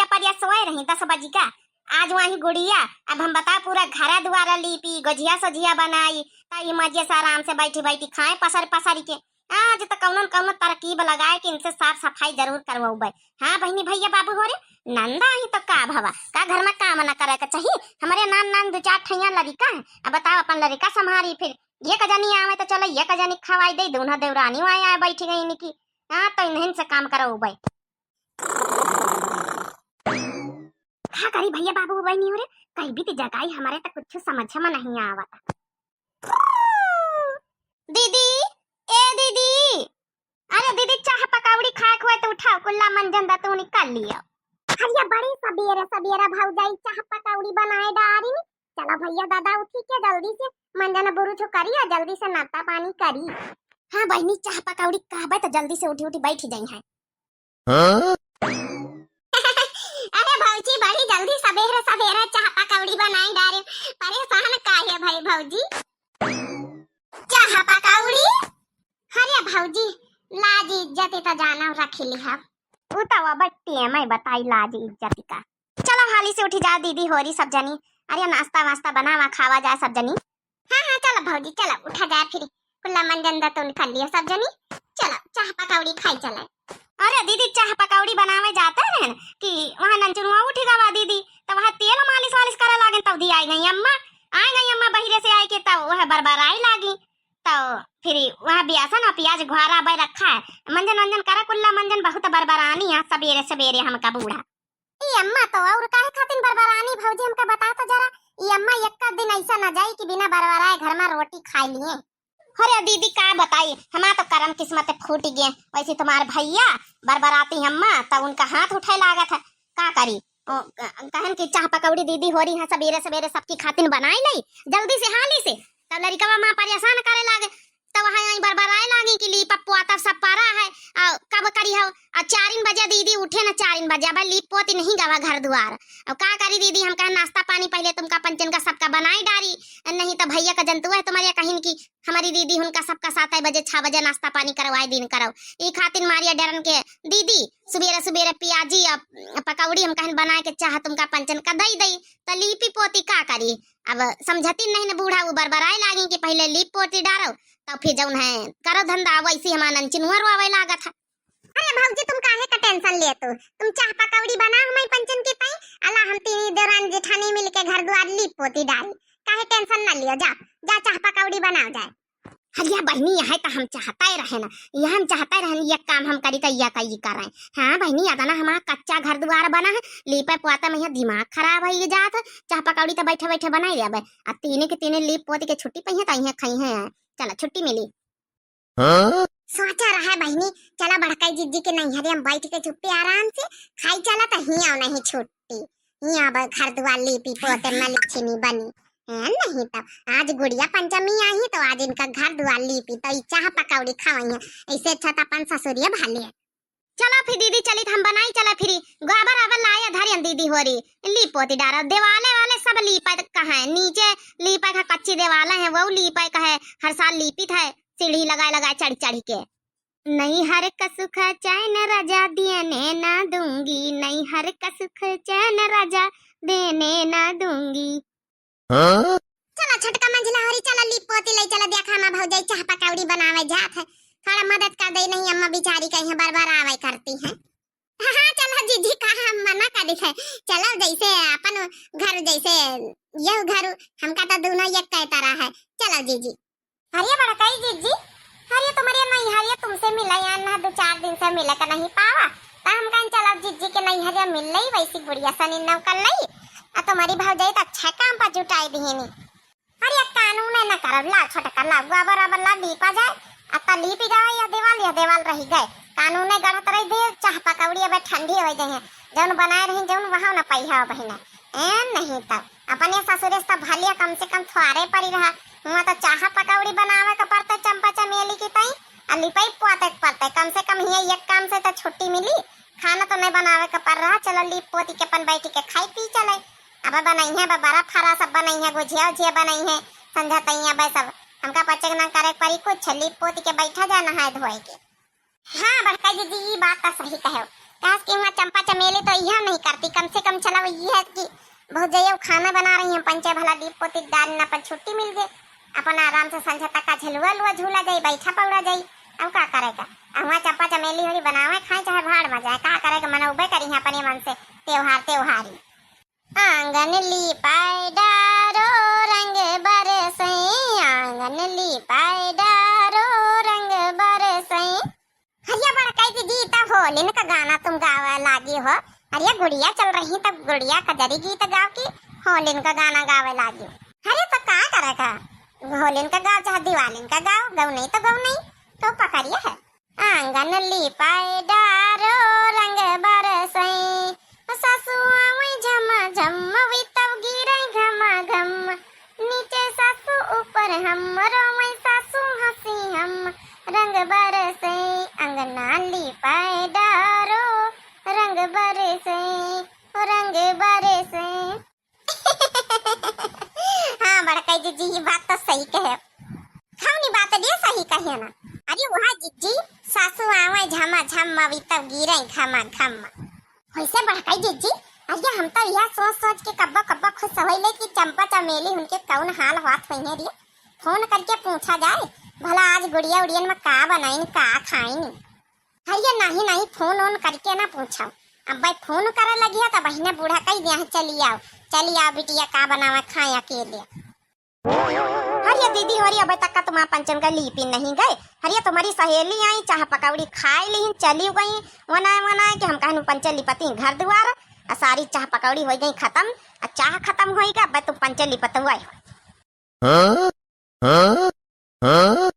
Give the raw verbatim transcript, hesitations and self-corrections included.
परिया सोए रही दस बजी का। आज वही गुड़िया, अब हम बताओ, पूरा घरा दुआरा लीपी, गोझिया सोझिया बनाई, त ई मजे से आराम से बैठी बैठी खाए पसर पसर के। आज त कौनो न कौनो तरकीब लगाए के इनसे साफ सफाई जरूर करवाउबे। हाँ बहिनी भैया बाबू हो रे, नंदा ही तो का भवा, का घर में काम न करे के चाहिए? हमरे नान नान दो चार ठैया लड़िका है, अब बताओ अपन लड़िका संभारी, फिर एक जनी आवे तो चलो एक जनी खवाई दे, दोनों देवरानी वहाँ आए बैठी गई निकी। हाँ तो इन्हन से काम करवाउबे। का करी भैया बाबू बहिनी हो रे, कहीं भी तो जगाई, हमारे तो कुछ समझ में नहीं आवत। दीदी, ए दीदी, अरे दीदी, चाह पकौड़ी खाए के होए तो उठाओ, कुल्ला मंजन दतूनी कर लियो। अरे बड़ी सबेरे सबेरे भौजाई चाह पकौड़ी बनाए डारी। चलो भैया दादा उठी के जल्दी से मंजन बुरुछ करियो, जल्दी से नाश्ता पानी करी। हाँ बहिनी, चाह पकौड़ी कहबे तो जल्दी से उठी उठी बैठ जाई है। हाँ? अरे भौजी, बड़ी जल्दी सबेरे सबेरे चाह पकौड़ी बनाई डारे, परेशान काहे भाई भौजी? चाह पकौड़ी? अरे भौजी, लाज इज्जत तो जाना रख ली है। उ तो वो बट्टी है, मैं बताई लाज इज्जत का। चलो हाली से उठी जा दीदी होरी सब जनी। अरे नाश्ता वास्ता बनावा, खावा जाए सब जनी। हाँ हाँ, चलो भौजी, चलो उठा जाए फिर। कुल्ला मंजन दतून कर लियो सब जनी। चलो चाह पकौड़ी खाई चले। अरे दीदी, चाह पकौड़ी बनावे जाते हैं कि वहाँ नंचुनुआ उठी गवा दीदी, तो वहाँ तेल मालिश वालिश करे लागे, तब दी आई गई अम्मा। आई गई अम्मा बहिरे से आई के, तब वह बरबराई लागी। तो फिर वहाँ बेसन और प्याज घुआरा बे रखा है, मंजन वंजन करा, कुल्ला मंजन बहुत बरबरानी है सबेरे सबेरे हमका बूढ़ा। ई अम्मा तो और काहे खातिन बरबरानी भौजी, हमका बता तो जरा। ई अम्मा एक्का दिन ऐसा न जाई कि बिना बरबराए घर में रोटी खाई लिए। अरे दीदी का बताई, हमार तो करम किस्मत फूट गए। वैसे तुम्हार भैया बरबराती अम्मा तो उनका हाथ उठे लागत है। का करी? ओ, क-, कहन कि चाह पकौड़ी दीदी होरी है, सबेरे सबेरे सबकी खातिन बनाई लई जल्दी से हाली से। तब लड़िकवा माँ परेशान करे लागे। तब वहाँ आई बरबराए लागी कि लीपा पोता सब परा है, आ, कब करी हो? आ, चारिन बजे दीदी उठे ना, चारिन बजे, अब लीप पोती नहीं गवा घर दुआर। अब का करी दीदी, हम कहे नाश्ता पानी पहले तुमका पंचन का सबका बनाई डारी, नहीं तो भैया का जंतु है तुम्हारे कहिन कि हमारी दीदी उनका सबका सात बजे, छह बजे नाश्ता पानी करवाए दिन करो। ई खातिन मारिया डरन के दीदी सुबेरे सुबेरे पियाजी आ पकौड़ी हम कहन बनाए के चाह तुमका पंचन का दई दई, तो लीपी पोती का करी? अब समझती नहीं न बूढ़ा, उ बरबराए लागी कि पहले लीप पोती डारो, तब फिर जौन है करो धंधा। वैसे हमार नंचनुआ रोवे लागत है। अरे भौजी, तुम काहे का टेंशन लेतू? तुम चाह पकौड़ी बनाओ, मैं पंचन के ताई, अला हम तीन देवरान जेठानी मिलके घर द्वार लीप पोती डारी। काहे टेंशन न लियो, जा, जा चाह पकौड़ी बनाओ जाए। हरिया बहिनी, यह तो हम चाहते रहे ना, यह हम चाहते रहे, ये काम हम करी तो ये कई करे। हाँ बहिनी, अदना हमारा कच्चा घर द्वार बना है, लीपे पोते में यह दिमाग खराब है, ये जात है, चाह पकौड़ी तो बैठे बैठे बनाई लेबे, आ तीने के तीने लीप पोती के छुट्टी पइहे तो इहे खाई है। चलो छुट्टी मिली। हाँ? सोचा रहा है बहिनी, चला बड़काई जिज्जी के नैहरे हम बैठ के चुप्पे आराम से खाई चला, तो हियाँ नहीं छुट्टी, हियाँ अब घर दुआर लीपी पोते मलिक छिनी बनी। हैं, नहीं तो आज गुड़िया पंचमी आई तो आज इनका घर दुआर लीपी तो ई चाह पकौड़ी खवाई है, ऐसे अच्छा तो अपन ससुरिया भाले। चला फिर दीदी, चली तो हम बनाई चला फिर। गोबर आबर लाया धरियन दीदी होरी, लीप पोती डारा, देवाले वाले सब लीपा कहाँ है, नीचे लीपा का कच्ची देवाले हैं, वो लीपा का है, हर साल लीपित है, सीढ़ी लगाए लगाए चढ़ चढ़ के। नैहर का सुख चैन राजा देने ना दूंगी, नैहर का सुख चैन राजा देने ना दूंगी। हाँ? चला छोटका मंझला होरी, चला लीप पोती ले चला, देखा हमार भौजाई चाह पकौड़ी बनावे जात है, थोड़ा मदद कर दे, नहीं अम्मा बिचारी कहीं बरबरावे करती हैं। हाँ, चला जीजी, का हम मना करी है, चला जैसे अपन घर जैसे यह घर, हमका तो दोनों एक कह तरह है, चला जीजी। अरे बड़काई जीजी, अरे तुम्हारे नैहरिया तुमसे मिले यार ना, दो चार दिन से मिले का नहीं पावा, तो हम कहें चलो जीजी के नैहरिया मिल लई, वैसी गुड़िया सनी नौकर लई, आ तुम्हारी भौजाई तो अच्छा काम पर जुटाई दिहिनी। अरे कानून न करब, ला छोटका ला, गोबर ओबर ला, लीपा जाए, आ त लीपी जावे यह देवाल, यह देवाल रही गए, कानून गढ़त रही दे, चाह पकौड़ी अब ठंडी हो जाए, जौन बनाए रही जौन वहाँ न पाई है बहिना। ए नहीं तब अपने ससुरे से तब भलिया कम से कम थ्वारे परी रहा। हुआ तो चाह पकौड़ी बनावे के पड़ते चंपा चमेली की तई, आ लिपई पोते के पड़ते। कम से कम हिया एक काम से तो छुट्टी मिली, खाना तो नहीं बनावे के पड़ रहा। चलो लीप पोती के अपन बैठी के खाई पी चले। अब बनई है, अब बड़ा फरा सब बनई है, गुझिया उझिया बनई है, संझा तैया बे सब। हमका पचे के ना करे के पड़ी कुछ, लीप पोती के बैठा जा नहाए धोए के। हाँ बड़का जीजी, ई बात तो सही कहे। काश कि हुआ चंपा चमेली तो यह नहीं करती, कम से कम चला वही है कि भौजैया खाना बना रही हैं, पंचे भला दीप पोती डाल न, अपन छुट्टी मिल गई, अपन आराम से संझा तक का झलुआ लुआ झूला जाई, बैठा पौड़ा जाई। अब का करेगा? अब वहाँ चंपा चमेली होरी बनावे खाए चाहे भाड़ में जाए, का करेगा? मनौबे करी हैं अपने मन से त्योहार त्योहारी। आंगन लीपाए डारो रंग बरसई, आंगन लीपाए डारो रंग बरसई। हरिया बड़काई दीदी, ई त होलिन का गाना तुम गावे लागी हो। अरे गुड़िया चल रही तब गुड़िया कजरी गीत गाव की होलिन का गाना गावे लागी। अरे तो का करे का, होलिन का गाव चाहे दिवालिन का गाव, गौ नहीं तो गौ नहीं, तो पकड़िए है। आंगन लीपाए डारो रंग बरसई, सासु आवई झमा झम, वितव गिरई घमा घम। नीचे सासु ऊपर हम, रोवई सासु हंसी हम, रंग बरसई। अंगना लीपाए डारो रंग बरसई, रंग बरसई। हाँ बड़काई जिज्जी, ई बात तो सही कहे। खौनी बात दिए सही कहे ना। अरे वहाँ जिज्जी, सासू आवे झमा झम, वितव गिरे घमा घम। वैसे बड़काई जिज्जी, अरे हम तो यह सोच सोच के कब्बो कब्बो खुश होइले कि चंपा चमेली उनके कौन हाल होत होइहैं रे। फोन करके पूछा जाए, भला आज गुड़िया उड़ियन में का बनाइन, का खाइन। अरे नहीं नहीं, फोन ओन करके ना पूछो। अब भाई फोन करे लगी है तो बहिने बूढ़ा कही दिया है, "चली आओ, चली आओ बिटिया, का बनावे खाए अकेले।" अरे दीदी, अरे अबे तक का तुम्हारा पंचन का लीपी नहीं गए। अरे तुम्हारी सहेली आई, चाह पकौड़ी खाए ली, चली गई। वनाए वनाए कि हम कहनु पंचे लिपती घर दुआर, आ सारी चाह पकौड़ी हो गई खत्म, आ चाह खत्म होई गया, अब तुम पंचे लिपत हुआ हो। हाँ? हाँ? हाँ?